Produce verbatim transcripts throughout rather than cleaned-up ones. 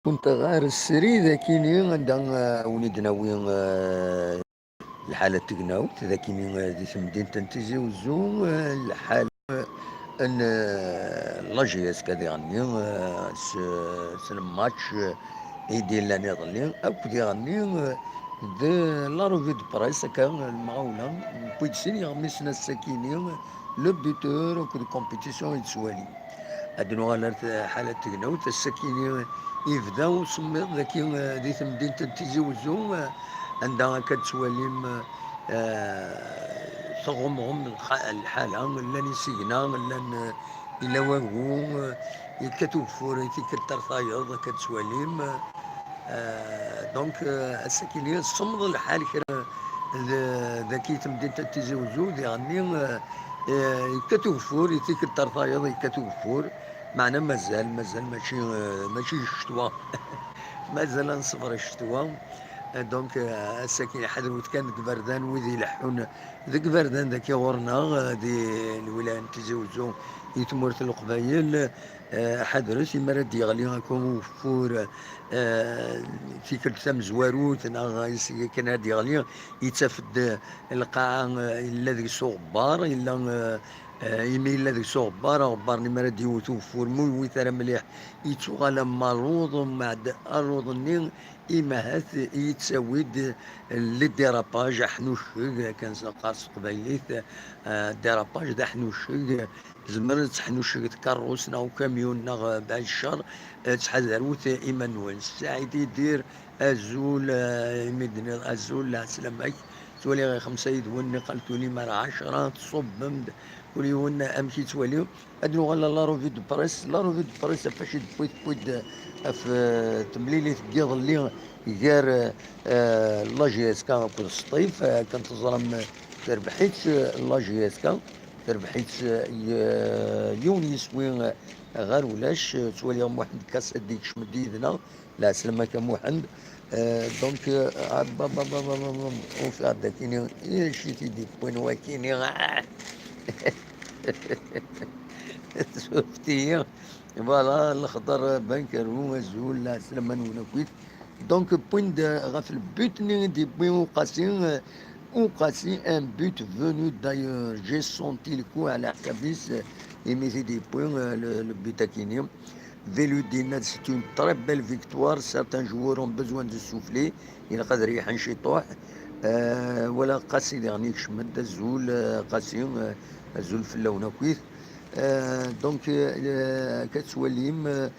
Kunta ɣer srid akini anda, eh, wen-id-nawi, eh, lḥala n tegnawt, d akini, eh, di temdint n Tizi Uzzu, eh, lḥal, eh, n, eh, la J S K diɣenni, eh, s, s lmatch, eh, i d-yellan iḍelli, akk diɣenni, eh, d la revue de presse, akka, lemɣawla, wwid sin yeɣmisen ass-akini, le buteur akked compétition i d-swali. Ad nuɣal ar tḥala n tegnawt, ass-akini yebda usemmiḍ dagi, eh, di temdint n Tizi Uzzu, eh, anda akka d-tettwalim, eh, tɣumɣum lxa-, lḥala, llan isigna, llan, eh, yella wagu, eh, yekkat ugeffur i tikkelt ar tayeḍ, akka d-tettwalim, eh, donc, eh, ass-akini semmeḍ lḥal kra d-, dagi temdint n Tizi Uzzu, diɣenni, eh, eh, yekkat ugeffur, i tikkelt ar tayeḍ yekkat ugeffur, meɛna mazal, mazal mačči, eh, mačči d ccetwa. Mazal ad nṣebber i ccetwa. Eh, donc, eh, ass-agi ḥadret kan deg iberdan wid ileḥḥun deg iberdan dagi ɣur-neɣ, eh, di lwilaya n Tizi Uzzu, di tmurt n Leqbayel, eh, ḥadret imi ara d-yeɣli akka ugeffur, eh, tikkelt tamezwarut neɣ ass-agi kan ara d-yeɣli, yettaf-d, eh, lqaɛa, eh, yella deg-s uɣebbar, yella, eh, eh, imi yella deg-s uɣebbar, aɣebbar-nni mi ara d-iwet ugeffur, ma ur yewwit ara mliḥ, yettuɣal am aruḍ, mbeɛd aruḍ-nni, imahat yettawi-d le dérapage, aḥnucceg, akken s-, neqqar s teqbaylit, eh, dérapage d aḥnucceg. Tzemrem ad teḥnucceg tkeṛṛust neɣ ukamyun neɣ, eh, baɛd ccer, eh, ttḥadarut iman-nwen. Saɛid Idir, azul, eh, imi d-tenniḍ azul, lɛeslama-k. Ttwaliɣ i xemsa yid-wen, niqal tulim ar ɛecṛa, tṣubbem-d, kul yiwen amek yettwali. Ad nuɣal ɣer la revue de presse. La revue de presse, ɣef wacu i d-tewwi, tewwi-d ɣef, eh, temlilit n yiḍelli gar, eh, la J S K akked Sṭif. Eh, akken teẓram, eh, terbeḥ-itt, eh, la J S K, terbeḥ-itt, eh, y-, yiwen yiswi, eh, ɣer ulac. Eh, ttwaliɣ Muḥend Kassad yekcem-d yid-neɣ. Lɛeslama-k a Muḥend. Euh, donc, euh, ah, ba, ba, ufiɣ-d akini, i acu i t-id-yewwin wakini? Ah! Surfet-iyi. Voilà, lexḍer Bankeru, azul, lɛeslama-nwen akkit. Donc, wwin-d, euh, ɣef le but-nni i d-yewwi Uqasi, euh, Uqasi, un but venu d'ailleurs. J'ai senti le coup ɛla ḥsab-is, euh, imi t-id-yewwi, euh, le, le but akini. Velud yenna-d, c'est une très belle victoire. Certains joueurs ont besoin de souffler. Ilaq ad reyḥen ciṭuḥ. Euh, wala Qasi diɣen yekcem-d, azul, euh, Qasi, euh, azul fell-awen akkit. Euh, donc, euh, akka tettwalim, euh,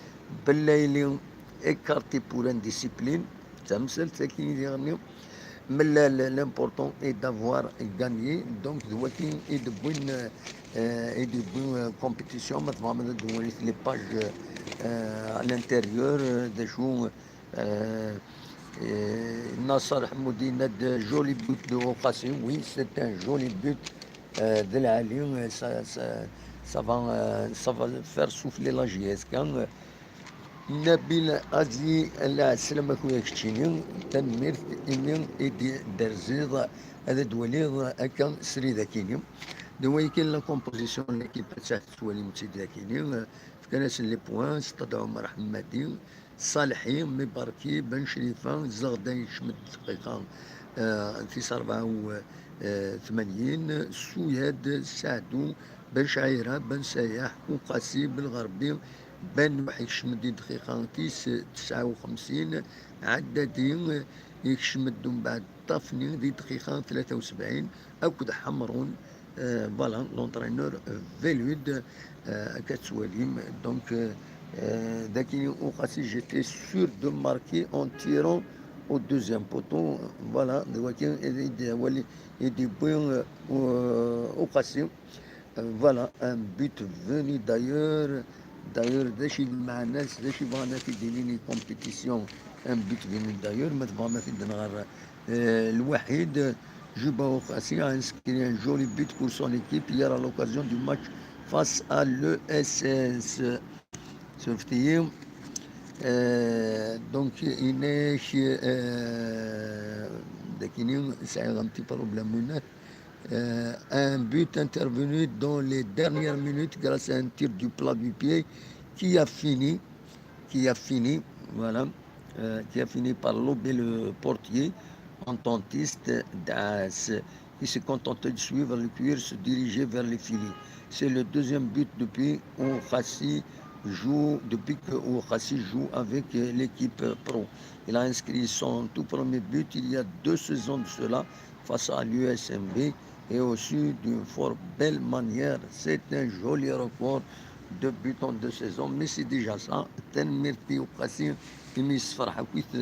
Bellayli écarté pour indiscipline. D tamsalt akini diɣen. Mais le, le, l'important est d'avoir gagné. Donc, d wakin i d-wwin, euh, i d-wwin, euh, compétition. Ma tebɣam ad d-twalit les pages, euh, à l'intérieur, euh, d acu, euh, euh, Nasser Ḥmudi yenna-d joli but de Uqasi. Oui, c'est un joli but, euh, de lɛali. Euh, ça, ça, ça va, euh, ça va faire souffler la J S K. Nabil Azi, lɛeslama-k a keččini, tanemmirt imi i d-terziḍ ad d-twaliḍ akka srid akini. D wayi kan la composition n l'équipe ad tettwalim-tt-id akini. Fkan-asen les points, Stade Ɛmer Ḥemmadi, Ṣalḥi, Mibarki, Ben Crifa, Zeɣda yekcem-d dqiqa, eh, tis rebɛa u tmanyin, Suyad, Saɛdu, Ben Cɛira, Ben Sayaḥ, Uqasi, Belɣerbi, Ben Nuḥ yekcem-d i dqiqa tis tesɛa u xemsin, Ɛeddadi yekcem-d umbeɛd Ṭafni di dqiqa tlata u sebɛin, akked Ḥemrun, euh, voilà, l'entraîneur, euh, Velud, euh, akka tettwalim. Donc, euh, euh, daki Uqasi, j'étais sûr de marquer en tirant au deuxième poteau. Voilà, d waki i d-, wali, i d-yewwi, euh, Uqasi. Euh, voilà, un but venu d'ailleurs. D'ailleurs, d acu i d lmeɛna-s, d acu i bɣan ad t-id-inin i compétition, un but venu d'ailleurs, ma tebɣam ad t-id-nɣer, euh, lwaḥid. Juba Uqasi a inscrit un joli but pour son équipe hier à l'occasion du match face à l'E S S. Surfet-iyi. Euh, donc, yenna-ak, euh, dakini, sɛiɣ un petit problème هنا. Euh, un but intervenu dans les dernières minutes grâce à un tir du plat du pied qui a fini, qui a fini, Voilà, euh, qui a fini par lober le portier, un tentiste d'As, qui s'est contenté de suivre le cuir se diriger vers les filets. C'est le deuxième but depuis Oukhassi joue, depuis que Oukhassi joue avec l'équipe pro. Il a inscrit son tout premier but il y a deux saisons de cela face à l'U S M B et aussi d'une fort belle manière. C'est un joli record de buts en deux saisons, mais c'est déjà ça. Tanemmirt i Oukhassi imi yessefreḥ akk-it,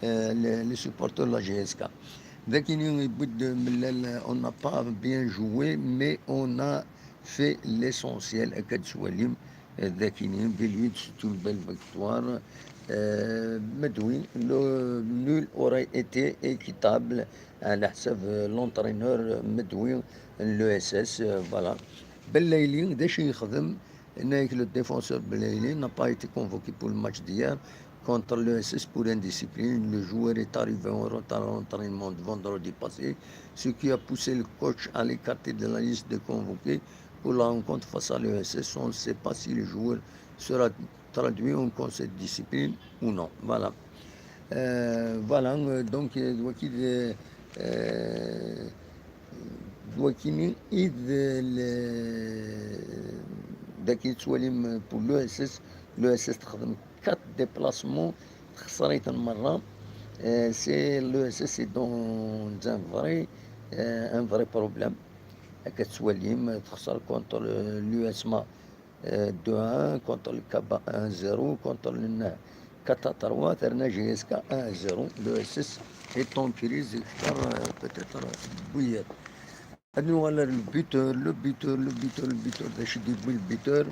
euh, les, les supporters de la J S K. Dagini yewwi-d Mellal, on n'a pas bien joué, mais on a fait l'essentiel, akka d-tettwalim. Dagini, Belluid, c'est une belle victoire. Euh, Medwi, le nul aurait été équitable على حسب l'entraîneur Medwi, l'E S S, euh, voilà. Bellaili, d acu yexdem? Nayek, le défenseur Bellaili n'a pas été convoqué pour le match d'hier contre l'E S S pour indiscipline. Le joueur est arrivé en retard à l'entraînement de vendredi passé, ce qui a poussé le coach à l'écarter de la liste des convoqués pour la rencontre face à l'E S S. On ne sait pas si le joueur sera traduit en conseil de discipline ou non. Voilà. Euh, voilà, euh, donc, euh, waki d, euh, waki d, le, daki tettwalim pour l'E S S, l'E S S texdem quatre déplacements, texser-iten merra. Euh, c'est, l'E S S est dans un vrai, euh, un vrai problème. Akka tettwalim, texser contre l'U S M A, euh, deux un, contre le Kaba un zéro, contre le N quatre à trois, terna J S K un zéro. L'E S S est en crise, car, euh, peut-être, euh, bouillir. Nous voilà le buteur, le buteur, le buteur, le buteur, le buteur,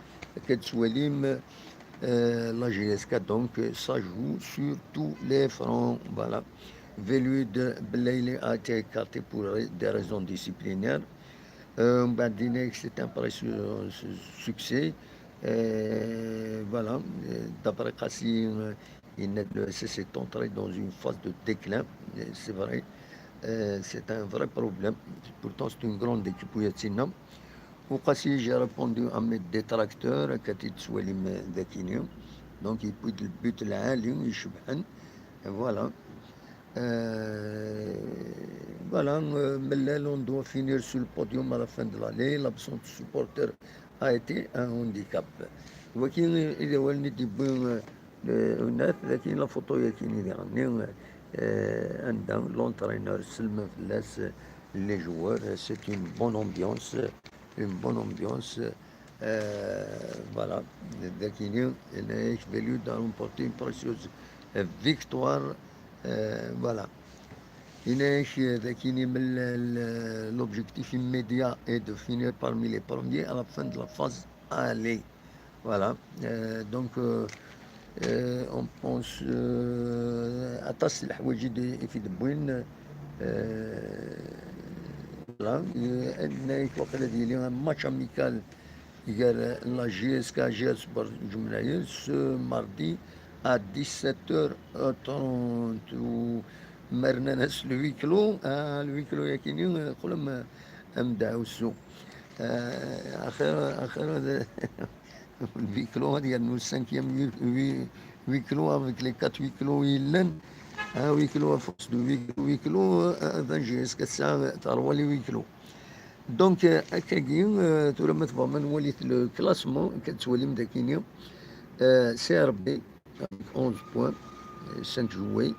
le buteur, euh, la J S K, donc, euh, ça joue sur tous les fronts. Voilà. Velud Belaïli a été écarté pour des raisons disciplinaires. Euh, Mbadine, c'est un précieux succès. Euh, voilà. Euh, d'après Kassi, euh, l'E S S est entré dans une phase de déclin. Euh, c'est vrai. Euh, c'est un vrai problème. Pourtant, c'est une grande équipe, Ouyatina. Au Kassi, j'ai répondu à mes détracteurs, Katit Swalim Dakini. Donc, il peut le but là, il est. Et voilà. Euh, voilà, euh, Mellal, on doit finir sur le podium à la fin de l'année. L'absence de supporters a été un handicap. Waki, il est venu du bon, euh, le, honnête, لكن la photo, il y a qui n'est rien. Euh, عندها l'entraîneur, Selma Felles, les joueurs, c'est une bonne ambiance, une bonne ambiance. Euh, voilà. Dakini, Velud a remporté une précieuse, euh, victoire. Euh, voilà. L'objectif immédiat est de finir parmi les premiers à la fin de la phase aller. Voilà. Euh, donc, euh, euh, on pense, euh, aṭas n leḥwayeǧ i d-, i d-wwin, euh, voilà. Euh, waqila ad yili un match amical gar la J S K G S Sport Ǧemnayel ce mardi à dix-sept heures trente. U ma rnan-as le huis clos, ah, le huis clos yakini, euh, qlem, euh, am dɛawsu. Euh, axir, axir, euh, le huis clos, ad yernu cinquième huis, huis, huis clos avec les quatre huis clos yellan. Un huis clos à force de huis, huis clos, euh, euh, ben, jusqu'à ça, euh, trois les huis clos. Donc, euh, akkagi, euh, tura ma tebɣam ad nwalit le classement, akka tettwalim dakini, euh, C R B avec onze points, euh, cinq joués.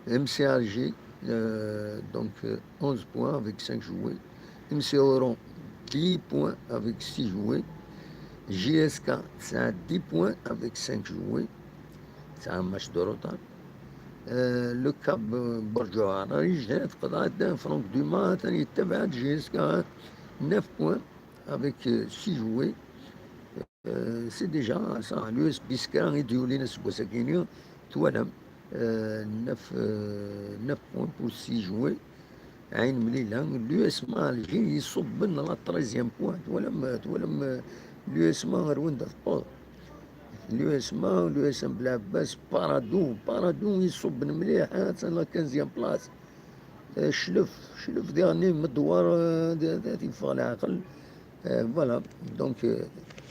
M C R G, euh, donc, euh, onze points avec cinq joués. M C Oran, dix points avec six joués. J S K, c'est à dix points avec cinq joués. C'est un match de retard. Euh, le Cab, euh, Bordeaux, Franck Dumas, J S K, neuf points avec, euh, six joués. Euh, c'est déjà ça. L'U S B Skra, il dit, euh, neuf, euh, neuf points pour six joués. L'U S M A Alger, ils sont à la treizième point. Voilà, euh, l'U S M A, l'U S M A, l'U S M Blabas, Paradou, Paradou, ils sont à la quinzième place. Euh, Chlef, Chlef dernier, Medouar, euh, de, de, de, de, de, Euh, voilà. Donc, euh,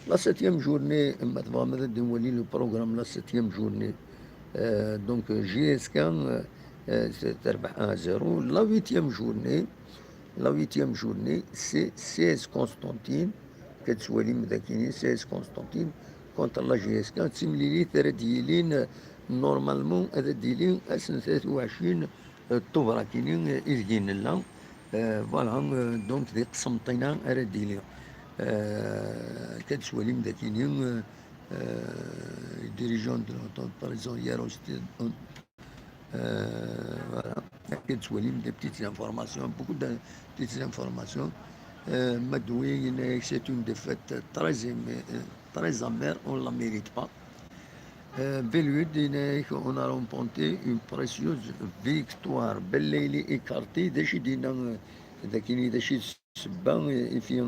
la septième journée, ma tebɣam ad nwali le programme, la septième journée, Euh, donc, J S K, euh, euh, c'est terbeḥ un zéro. La huitième journée, la huitième journée, c'est C S Constantine. Akka tettwalim dagi, C S Constantine contre la J S K. D timlilit ara d-yilin, euh, normalement, ara d-yili ass n tlata u ɛecrin, euh, Tubeṛ akini, euh, ideg i nella. Euh, voilà, euh, donc, di Qsenṭina ara d-yili. Euh, akka tettwalim dagi, euh, euh, dirigeant de l'entreprise Yarostin. Euh, voilà. Akka tettwalim des petites informations, beaucoup de petites informations. Euh, Madoui, c'est une défaite très, aimée, euh, très amère, on ne la mérite pas. Euh, Bellude, on a remporté une précieuse victoire. Belaïli écarté, déjà, euh, ssebba, i fi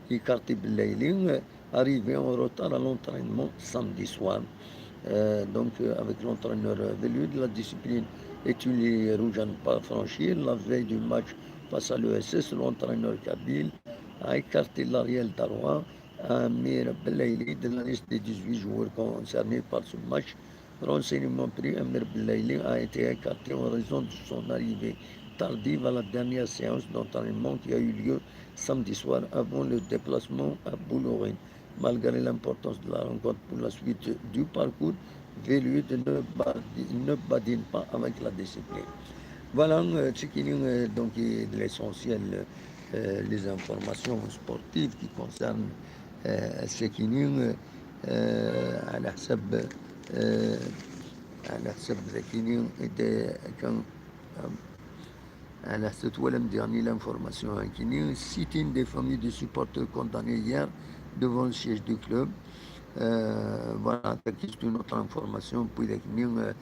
écarté Belaïli, euh, arrivé en retard à l'entraînement samedi soir. Euh, donc, euh, avec l'entraîneur, euh, Bellude, la discipline est une ligne rouge à ne pas franchir. La veille du match face à l'E S S, l'entraîneur kabyle a écarté l'arrière droit, Amir Belaïli, de la liste des dix-huit joueurs concernés par ce match. Renseignement pris, Amir Belaïli a été écarté en raison de son arrivée tardive à la dernière séance d'entraînement qui a eu lieu samedi soir avant le déplacement à Boulogne. Malgré l'importance de la rencontre pour la suite du parcours, Bellude ne badi-, ne badine pas avec la discipline. Voilà, euh, ce qui nous, euh, donc, est l'essentiel, euh, les informations sportives qui concernent, euh, ce qui nous, euh, euh, على حسب، euh, على حسب ذاكيني، إذا كان، آه، على حسب توالم ديرني l'information هاكيني. Sit-in des familles de supporters condamnés hier devant le siège du club. Euh, voilà, c'est une autre information. Puis ذاكيني، euh,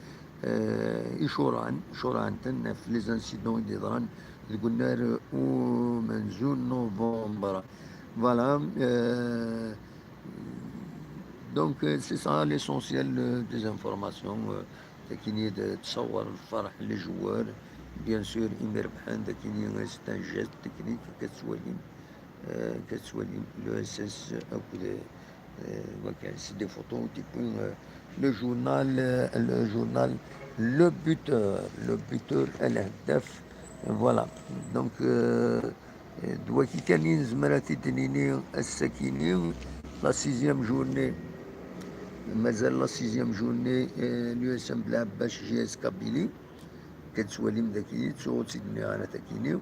euh, إيشوران، إيشوران تنف les incidents اللي ضران يقولنا أو منزول نوفمبر. Voilà, euh, donc, euh, c'est ça l'essentiel, euh, des informations. Euh, ذاكيني تصور الفرح les joueurs. Bien sûr, إمي ربحان ذاكيني c'est un geste technique كتسواليم، آه، كتسواليم l'E S S أكد، آه، وكان c'est des photos depuis, آه، le journal، آه، le journal Le Buteur، Le Buteur الهداف. Voilà. Donc, آه، آه، دوكي كان نزمر تدنيني السكيني la sixième journée. مازال la sixième journée، آه، l'U S M بلعب باش J S Kabylie. كتسواليم ذاكيني، تسوغ تيدني أنا ذاكيني.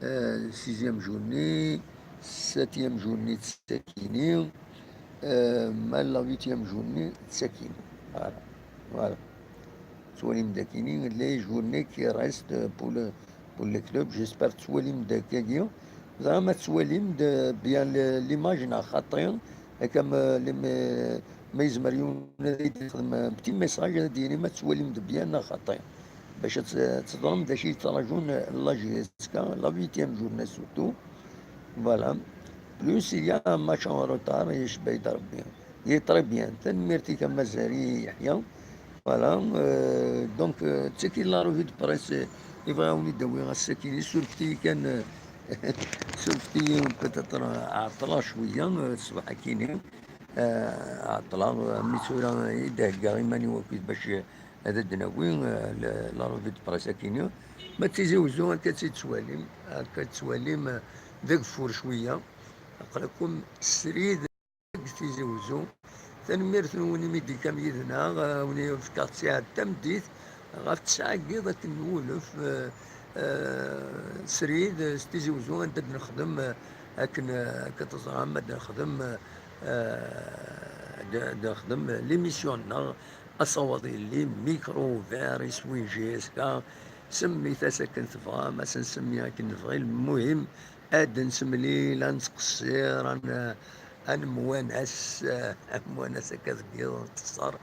آه، sixième journée، septième journée تساكيني، آه، مال la huitième journée تساكيني. Voilà. Voilà. تسواليم ذاكيني، les journées qui restent pour le، pour le club. J'espère تسواليم ذاكيني. زعما تسواليم د-، bien le-، l'image ناغ خاطي. هكا ما، لي ما، ما يزمر يون يخدم petit message هذا ديالي، ما تسواليم د bien ناغ خاطي. باش ت-، تضرم داكشي يتراجون la J S K، la huitième journée surtout. Voilà. Plus il y a un match en retard، يشبه يضرب bien. Il est très bien. تنميرتي كما زاري يحيى. Voilà. Euh, donc, euh, تسكي la revue de presse، euh، يبغى وني داوي غا السكيني، سولفتي كان، آه، سولفتي peut-être، آه، عطلة شوية، آه، الصباح كيني. آه، عطلة، آه، مي ثورة يدهكا إيماني وكيد باش هذا دناوي، آه، ل-، la revue de presse أكيني. ما تيزي وزو، أنت تيتسواليم، أنت تيتسواليم، آه، ذاك فور شوية. أقلكم سريد تيزي وزو. تنميرت نوني ميديكام يدنا، آه، وني فكارت ساعة تمديت. غاف تسعة كيض أكن نولف، آه، آه، سريد، آه، ستيزي وزو، أنت نخدم، آه، أكن، آه، كتزرع، ما نخدم، آه، آه، د-، نخدم l'émission ناغ أصوات اللي ميكرو فير سوين جي اس كا، سميت أسكن تبغى، ما سنسمي أكن نبغي. المهم، أد نسملي، لا نتقصير، أن-، أنموانس، آه، أنموانس هكا تقيض نتصر.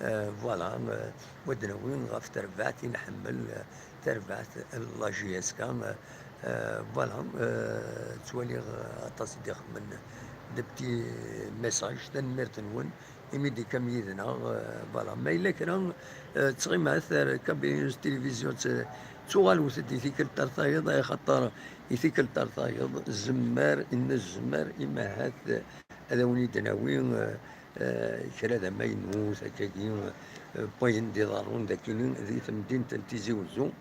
آه، voilà، آه، ودناوي غاف تربعت نحمل، آه، تربعت la J S K، آه، آه، voilà، آه، توالي غ-، أطاس ديخ من des petits messages، تنميرت نون، إميديكام يدنا، آه، voilà. ما إلا كرا، آه، تغيمات، آه، كابينيوس تلفزيون، ت-، تغالوت دي تيكل ترتايض، أي خاطر يتيكل ترتايض، زمار، إن الزمار، إما هات، آه، هذا وني دناوي، آه، eh, kra d amaynut, akkagi, eh, n wayen d-iḍerrun dagi di temdint n Tizi Uzzu.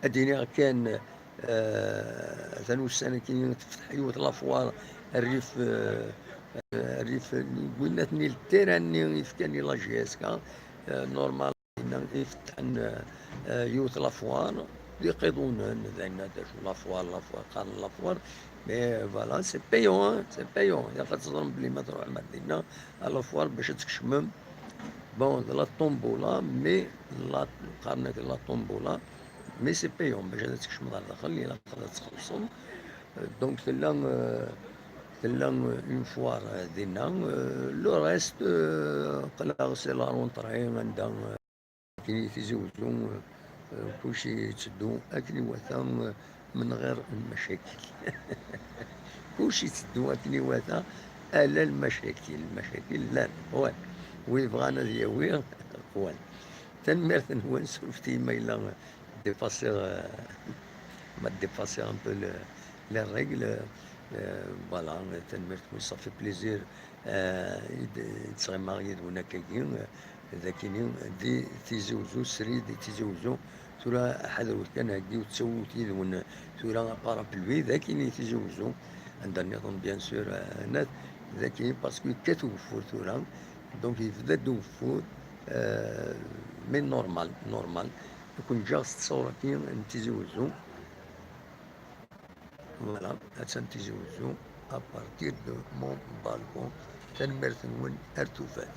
Ad d-iniɣ kan, eh, atan ussan-agi tefteḥ yiwet la foire rrif, eh, rrif n winnat-nni n terrain-nni i fkan i la J S K, eh, normal. Dinna i fettḥen, eh, yiwet la foire, d iqiḍunen, d ayen d acu la foire, la foire, qqaren la foire, mais voilà, c'est payant, hein, c'est payant. Ilaq ad teẓrem belli ma tṛuḥem ar dinna, à la foire bac ad tkecmem. Bon, d la tombola, mais la, qqaren-ak la tombola, mais c'est payant, bac ad tkecmeḍ ar daxel, ilaq ad txellṣem. Euh, donc, tella, euh, tella, euh, une foire, euh, dinna. Euh, le reste, euh, aql-aɣ c'est la rentrée, anda, euh, akken i Tizi Uzzu, euh, euh, kulci yetteddu akken iwata, euh, من غير المشاكل. Kulci yetteddu akken iwata, ala lmacakil. Lmacakil llan, qwan. Wi yebɣan ad yawi, qwan. Tanemmirt-nwen, surfet-iyi ma yella dépasser, euh, ma dépasser un peu le, les règles. Euh, voilà, tanemmirt-nwen, ça fait plaisir, euh, i d-, i d-ttɣimaɣ yid-wen akkagi, euh, d akini di Tizi Uzzu, srid di Tizi Uzzu. Tura ḥadret kan, heggiwt, ttawit yid-wen tura aparapluie, d akini Tizi Uzzu, anda nniḍen, bien sûr, euh, nat, d akini, parce que yekkat ugeffur tura, donc yebda-d ugeffur, euh, mais normal, normal. Ad ken-ǧǧeɣ s ttṣura-agi n Tizi Uzzu. Voilà, attan Tizi Uzzu, à partir de mon balcon. Tanemmirt-nwen, ar tufat.